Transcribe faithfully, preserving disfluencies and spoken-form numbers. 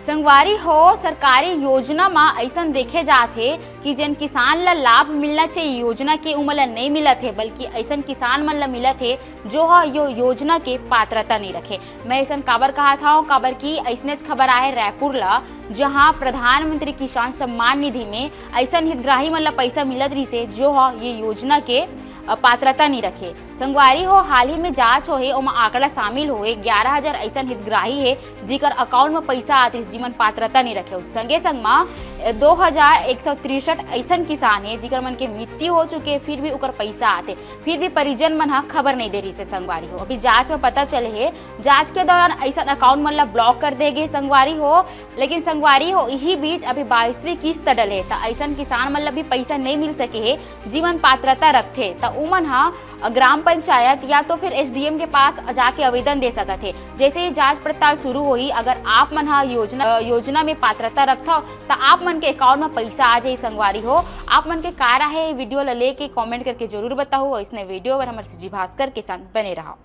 संगवारी हो, सरकारी योजना म अइसन देखे जात हे कि जेन किसान ल लाभ मिलना चाहिए योजना के, उमन ल नइ मिलत हे, बल्कि अइसन किसान मन ल मिलत हे जो ह यो योजना के पात्रता नइ रखे। मैं अइसन काबर कहत हव, काबर कि अइसनेच खबर आहे रायपुर ल, जहां प्रधानमंत्री किसान सम्मान निधि में अइसन हितग्राही मन ल पइसा मिलत रहिसे जो ह ये योजना के, अ, पात्रता नइ रखे। संगवारी हो, हाल ही में जांच होहे, ओमा आंकड़ा शामिल होहे, ग्यारह हजार अइसन हितग्राही हे जिकर अकाउंट में पइसा आत रहिस, जिमन पात्रता नइ रखे। संगे संग म दो हजार एक सौ तिरसठ अइसन किसान हे जिकर मन के मृत्यु हो चुके, फिर भी उकर पइसा आते, फिर भी परिजन मन ह खबर नइ दे रहिसे। संगवारी हो, अभी जांच में पता चले हे, जांच के दौरान अइसन अकाउंट मन ल ब्लॉक कर दे गे। संगवारी हो, लेकिन संगवारी हो, इही बीच अभी बाईसवीं किस्त डले, त अइसन किसान मन ल भी पइसा नइ मिल सके हे, जिमन पात्रता रखथे, त उमन ह ग्राम पंचायत या तो फिर एसडीएम के पास जाके आवेदन दे सकत हे। जैसे ही जांच पड़ताल शुरू होही, अगर आप मन ह योजना, योजना में पात्रता रखथव, त आप मन के अकाउंट में पइसा आ जाही। संगवारी हो, आप मन के का राय हे वीडियो ल लेके, कमेंट करके जरूर बताहू। अइसने वीडियो बर हमर सीजी भास्कर के संग बने रहव।